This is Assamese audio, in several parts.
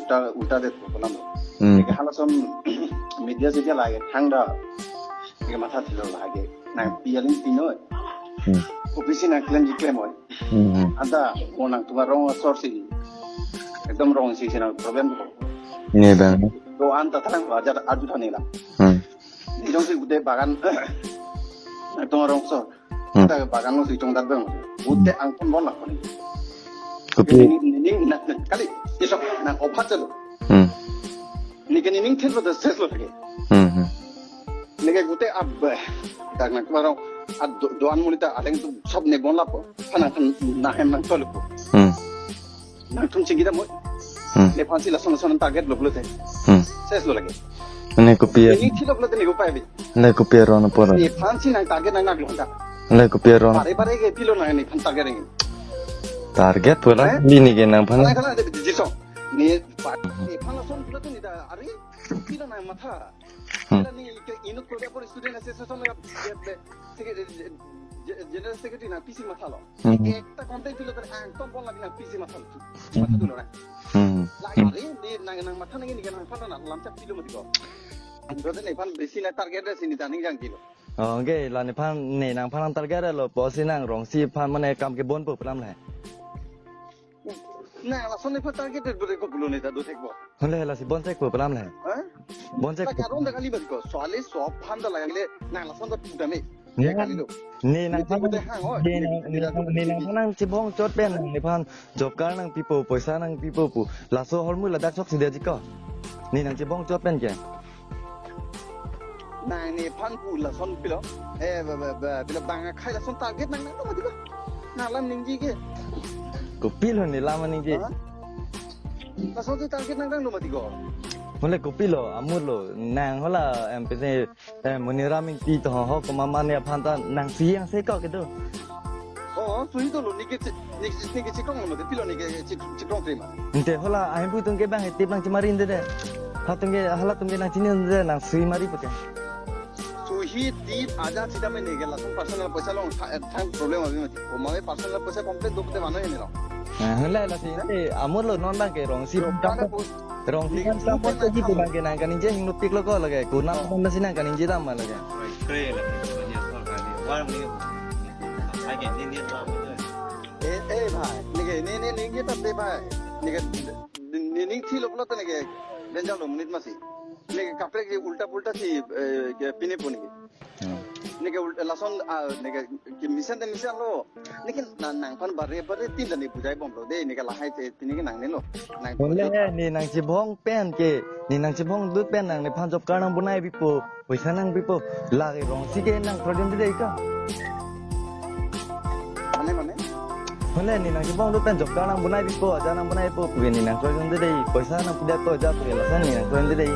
উল্টা উল্টা দে বনাম হালাসন মিডিয়া যেতিয়া লাগে ঠাণ্ডা মাথা থিল লাগে না পিয়ালিং পিনয় অফিসে না ক্লেম জিক্লেম হয় আদা ও না তোমার রং সরসি একদম রং সিছে না প্রবলেম নে বাং তো আনতা থাং হাজার আজু থানিলা নিজং সি গুতে বাগান তোমার রং সর তা বাগান সি চং দাঁত বাং গুতে আংখন বন লাগনি কপি নি না কালি এসব না অফার চলো নিকে নিনিং থেল তো শেষ লাগে নিকে গুতে আব তাক না তোমার আর দোয়ান মুনিতা আলেং তো সব নে বন লাপ ফানা না হেম না চলব না তুমি চিগিদা মই নে ফান্সি লাসন লাসন টার্গেট লবলতে শেষ লাগে নে কপি নি থিল লবলতে নি উপায় নে কপি রন পর নে ফান্সি না টার্গেট না নাগলো নে কপি রন বারে বারে গে পিলো না নে ফান টার্গেট নে টার্গেট পোলা নি গে না ফান না জিসো নে ফান লাসন পিলো নি দা আরে পিলো না মাথা নি ইনুত করে পর স্টুডেন্ট অ্যাসোসিয়েশন থেকে জেনারেল সেক্রেটারি না পিসি মাথা লো একটা কন্টেন্ট পিলো তার একদম বল লাগি না পিসি মাথা মাথা দিলো না আরে নে না না মাথা নাকি নি না ফান না লামচা পিলো মতি গো আন্দোলন নে ফান বেশি না টার্গেট আছে নি জানি জান দিলোโอเคลาในพันในนางพันตาร์เก็ตเราปอสินางรองซีพันมันในกำเก็บบนปุบลำเลย না আসলে ফান টার্গেট বলে কো বলো নি তা দো থাকবো হলে লা সি বন চেক পুব লামเลย হ্যাঁ বন চেক কারণ দেখালি বাজি কো সোয়ালে সব ফান দা লাগলে না লাসন দা পুদামেนี่นางพันนี่นางนี่นางพันนางจิบงจดเป็นในพันจบการนางปีโป้ปอยซานางปีโป้ปูลาโซฮอลมือละดักชกสิเดียจิก็นี่นางจิบงจดเป็นแก นางนี่พันปูละซอนปิลเอปิลบางใครละซอนターゲットนางนั่นมาดิก็นางลำนิงจีเกกูปิลนี่ลำนิงจี ละซอนที่ターゲットนางนั่นมาดิก็ มันเลยกูปิลอามุลนางเขาละเอ็มเป็นเอ็มมันนี่รามิงตีตัวเขาก็มามาเนี่ยพันตานางสียังเสกก็กันดูอ๋อสุดที่ตัวนี่ก็นี่นี่ก็ชิคกองมาดิปิลนี่ก็ชิคกองเตรียม เดี๋ยวเขาละไอ้ผู้ตุงเก็บแบงค์ติดนางจิมารินเด้อถ้าตุงเก็ฮะละตุงเก็นางจินี่เด้อนางสีมาริปะแก সুহি টিপ আজা চিদামে নিয়ে গেল পার্সোনাল পয়সা লং থাং প্রবলেম হবে ও মানে পার্সোনাল পয়সা কমপ্লিট দোপতে বানাই নিল হলে লাসি আমর লো নন বাকে রং সি রং সি কাম পড়তে কি বাকে না কানি যে হিংলো পিকলো কো লাগে কোনা কোন সি না কানি যে দাম লাগে ক্রে লাগে সরকারি ওয়ার নি আগে নি নি এ এ ভাই নিকে নে নে নিকে তাতে ভাই নিকে নি নি থি লোকলো তো নিকে বেঞ্জালো মিনিট মাসি নিকে কাপড়ে কি উল্টা পুল্টা থি পিনে পনি নিকে উল্টা লাসন নিকে কি মিশন দে মিশন লো নিকে নাং ফান বারে বারে তিন দানি বুঝাই বমলো দে নিকে লাহাই তে তিনি নাং নে লো নাং বলে নি নাং জি ভং পেন কে নি নাং জি ভং দুধ পেন নাং নে ফান জব কারণ বনাই বিপো পয়সা নাং বিপো লাগে রং সি কে নাং প্রবলেম দে কা মানে মানে হলে নি নাং জি ভং দুধ পেন জব কারণ বনাই বিপো আজা নাং বনাই পো পুগে নি নাং প্রবলেম দে পয়সা নাং পুদা তো যা পুগে লাসান নি নাং প্রবলেম দে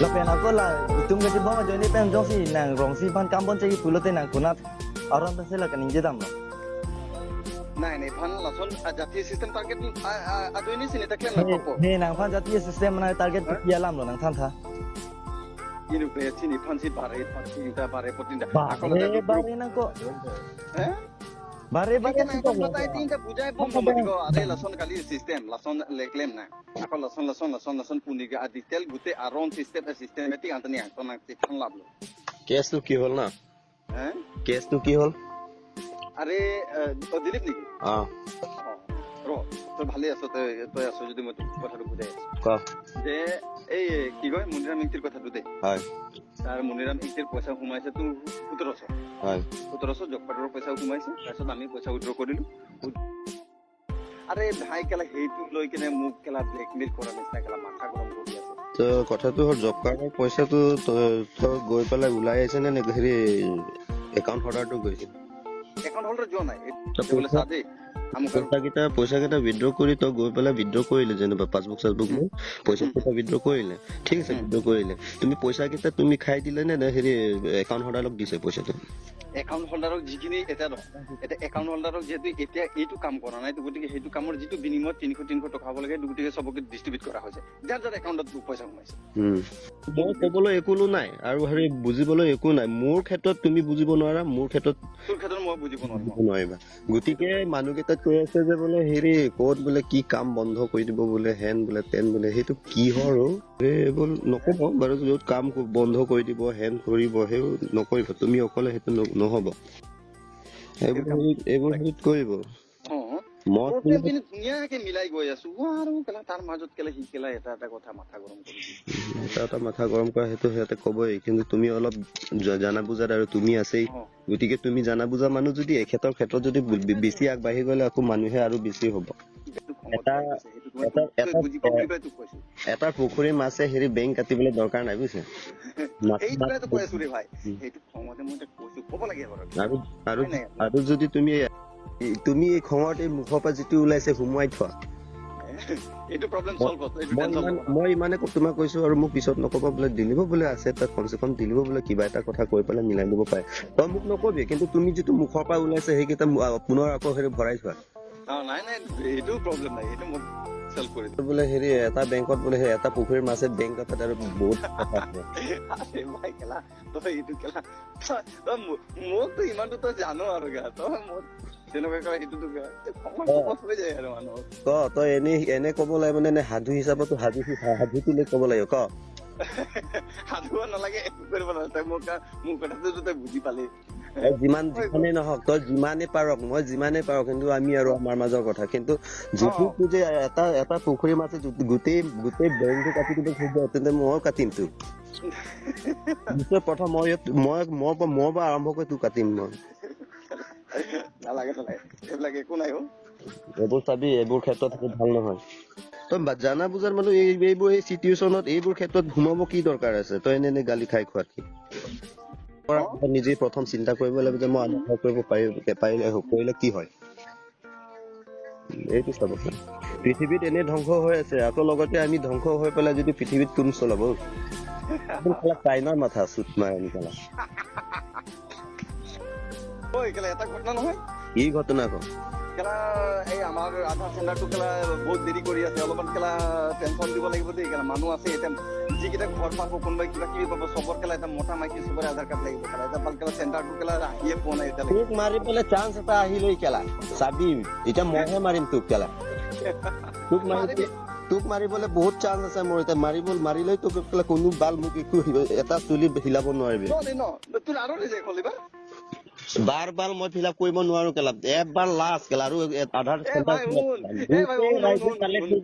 เราเป็นเอาก็ละตุ้มกันจะบอกว่าจนี่เป็นจงสินางรองสิพันกำบนจะกี่ปุโรเตนางคุณนัทอารมณ์เป็นเสลักกันนิจดำเนาะ นายในพันละส่วนจัติซิสเต็มターゲットอ่ะตัวนี้สิเนี่ยตะเคลมนะพ่อ นี่นางพันจัติซิสเต็มมันターゲットยาลำหรอนางท่านท่า ยินดีที่นี่พันสิบาเรพันสิบาเรปตินดา บาเรนั่งก็ เอ๊ะ บาเรบาเร นั่งก็ตายতিนจะবুঝাই বম বম দিব আরে লসন কালি সিস্টেম লসন লেকলেম না আকৌ লসন লসন লসন লসন পুনি গা ডিটেল গুতে আরন সিস্টেম সিস্টেমেটিক আন্তনি আন্তন সিস্টেম লাবলো কেসটো কি হল না হ্যাঁ কেসটো কি হল আরে দিলীপ নেকি অ ৰ তই ভালে আছ তই তই আছ যদি মই তোক কথাটো বুজাই আছো ক যে এই কি কয় মনিৰাম ইংতিৰ কথাটো দে হয় তাৰ মনিৰাম ইংতিৰ পইচা সোমাইছে তোৰ 1700 হয় 1700 জবকাৰ্ডৰ পইচাও সোমাইছে তাৰপিছত আমি পইচা উইড্ৰ কৰিলো আৰে ভাই কেলা সেইটো লৈ কেনে মোক কেলা ব্লেকমেইল কৰা নিচিনা কেলা মাথা গৰম কৰি আছে তো কথাটো হ'ল জব কাৰ্ডৰ পইচাটো তই গৈ পেলাই ওলাই আহিছে নে হেৰি একাউণ্ট হোল্ডাৰটো গৈছে একাউণ্ট হোল্ডাৰ যোৱা নাই পইচা কেইটা উইড্ৰ কৰি তই গৈ পেলাই উইড্ৰ কৰিলে যেনিবা পাছবুক চাছবুক লৈ পইচা কেইটা উইড্ৰ কৰিলে ঠিক আছে উইড্ৰ কৰিলে তুমি পইচা কেইটা তুমি খাই দিলে নে হেৰি একাউণ্ট হোল্ডাৰক দিছে পইচাটো একাউণ্ট হোল্ডাৰক যিখিনি এতিয়া এতিয়া একাউণ্ট হোল্ডাৰক যিহেতু এতিয়া এইটো কাম কৰা নাই গতিকে সেইটো কামৰ যিটো বিনিময়ত 300 টকা হ'ব লাগে গতিকে চবকে ডিষ্ট্ৰিবিউট কৰা হৈছে যাৰ যাৰ একাউণ্টত পইচা সোমাইছে মই ক'বলৈ একো নাই আৰু হেৰি বুজিবলৈ একো নাই মোৰ ক্ষেত্ৰত তুমি বুজিব নোৱাৰা মোৰ ক্ষেত্ৰত তোৰ ক্ষেত্ৰত মই বুজিব নোৱাৰিবা গতিকে মানুহকেইটাক কৈ আছে যে বোলে হেৰি ক'ত বোলে কি কাম বন্ধ কৰি দিব বোলে, হেন বোলে তেন বোলে, সেইটো কিহৰ অ? এইবোৰ নকব বাৰু, য'ত কাম বন্ধ কৰি দিব হেন কৰিব সেইবোৰ নকৰিব, তুমি অকলে সেইটো নহব, এইবোৰ হেৰিত কৰিব। মই ধুনীয়াকে মিলাই গৈ আছো আৰু কেলা তাৰ মাজত কেলা সি কেলা এটা এটা কথা মাথা গৰম কৰি এটা এটা মাথা গৰম কৰা সেইটো সিহঁতে কবই, কিন্তু তুমি অলপ জানা বুজাত আৰু তুমি আছেই, গতিকে তুমি জানা বুজা মানুহ যদি এখেতৰ ক্ষেত্ৰত যদি বেছি আগবাঢ়ি গ'লে আকৌ মানুহে আৰু বেছি হ'ব। এটা পুখুৰীৰ মাছে হেৰি বেংক কাটিবলৈ দৰকাৰ নাই, বুজিছে? আৰু যদি তুমি তুমি এই খঙত এই মুখৰ পৰা যিটো ওলাইছে সোমোৱাই থোৱা, মই ইমানে তোমাক কৈছো, আৰু মোক পিছত নকবা বোলে দিলিব বোলে আছে তাত, কমচে কম দিলিব বোলে কিবা এটা কথা কৈ পেলাই মিলাই দিব পাৰে, তই মোক নকবি, কিন্তু তুমি যিটো মুখৰ পৰা ওলাইছে সেইকেইটা পুনৰ আকৌ হেৰি ভৰাই থোৱা। বোলে হেৰি এটা বেংকত বোলে এটা পুখুৰীৰ মাছে বেংক কাটাত আৰু বহুত মোকতো ইমানটো তই জানো আৰু তই মোক ক, তই এনে এনে কব লাগে মানে সাধু হিচাপত সাধুটো লৈ কব লাগিব, ক। সাধু নালাগে, একো কৰিব নালাগে, তই মোৰ কথাটো তই বুজি পালি। যিমানেই নহওক, তই যিমানেই পাৰক, মই যিমানেই পাৰক, কিন্তু আমি আৰু আমাৰ মাজৰ কথা, কিন্তু যিটো যে এটা এটা পুখুৰী মাছে গোটেই গোটেই বেংকটো কাটি দিব খুজিব, তেন্তে ময়ো কাটিম তোক। নিশ্চয় প্ৰথম মই মই মই মই পৰা আৰম্ভ কৰি তোক কাটিম মই। নালাগে নালাগে, এইবিলাক একো নাই। এইবোৰ চাবি, এইবোৰ ক্ষেত্ৰত ভাল নহয়। তই জানা বুজাৰ মানুহ এইবোৰ এই চিটুৱেশ্যনত এইবোৰ ক্ষেত্ৰত সোমাব কি দৰকাৰ আছে? তই এনে এনে গালি খাই খোৱাত কি? নিজে প্ৰথম চিন্তা কৰিব লাগিব যে মই আনন্দ কৰিব পাৰিলে কৰিলে কি হয়, এইটো চাব। পৃথিৱীত এনে ধ্বংস হৈ আছে, আকৌ লগতে আমি ধ্বংস হৈ পেলাই যদি পৃথিৱীত কোন চলাব? চাইনাৰ মাথা চুট মাৰি কেলা। এটা ঘটনা নহয়, কি ঘটনা ক? কেলা এই আমাৰ আধাৰ চেণ্টাৰটো কেলা বহুত দেৰি কৰি আছে, অলপমান কেলা টেনচন দিব লাগিব দেই। কেলা মানুহ আছে এতিয়া, যিকেইটা ঘৰ পাব, কোনোবাই কিবা কিবি পাব, চবৰ কেলা এটা মতা মাইকী চবৰে আধাৰ কাৰ্ড লাগিব কেলা। এটা ভাল কেলা চেণ্টাৰটো কেলা আহিয়ে পোৱা নাই এতিয়ালৈকে। তোক মাৰি পেলাই চান্স এটা আহিলেই কেলা চাবি, এতিয়া মইহে মাৰিম তোক কেলা। তোক মাৰিবলৈ বহুত চান্স আছে মোৰ এতিয়া, মাৰিলেই তোক কেলা কোনো বাল মোক একো এটা চুলি হিলাব নোৱাৰিবি। তোৰ আৰু ৰিজেক্ট হ'ল এইবাৰ। বাৰ বাৰ মই ফিল আপ কৰিব নোৱাৰো কেলা, এবাৰ লাষ্ট কেলা, আৰু আধাৰ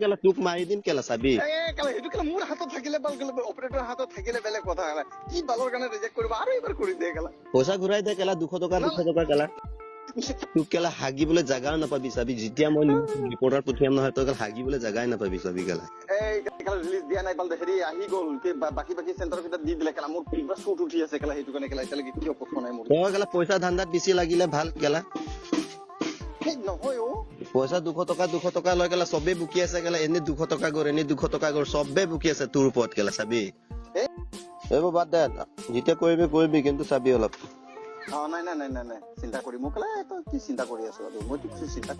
কেলা তোক মাৰি দিম কেলা চাবি। মোৰ হাতত থাকিলে অপাৰেটৰ হাতত থাকিলে বেলেগ কথা, কি বালৰ কাৰণে ৰিজেক্ট কৰিব আৰু এইবাৰ কৰি দে কেলা। পইচা ঘূৰাই দে কেলা, 200 টকা 200 টকা কেলা। তোক কেলা হাগিবলৈ জাগাও নাপাবি চাবি, যেতিয়া মই ৰিপৰ্টাৰ পঠিয়াম নহয়, তই কেলা হাগিবলৈ জাগাই নাপাবি চাবি কেলা। ৰিলিজ দিয়া নাই পাল, হেৰি আহি গ'ল, বাকী বাকী চেণ্টাৰ কেইটাত দি দিলে কেলা। মোৰ কিবা চুট উঠি আছে কেলা, সেইটো কাৰণে কেলা এতিয়ালৈকে কিয় পঠোৱা নাই মোৰ। তই কেলা পইচা ধান্দাত বেছি লাগিলে ভাল কেলা। নহয় অ, পইচা 200 টকা 200 টকা লৈ কেলা চবেই বুকি আছে কেলা, এনে 200 টকা গ'ল, এনে 200 টকা গ'ল, চবেই বুকি আছে তোৰ ওপৰত কেলা চাবি। এইবোৰ বাদ দে, যেতিয়া কৰিবি কৰিবি, কিন্তু চাবি অলপ। নাই নাই নাই নাই নাই, চিন্তা কৰি মোক কেলা, তই কি চিন্তা কৰি আছ? মই চিন্তা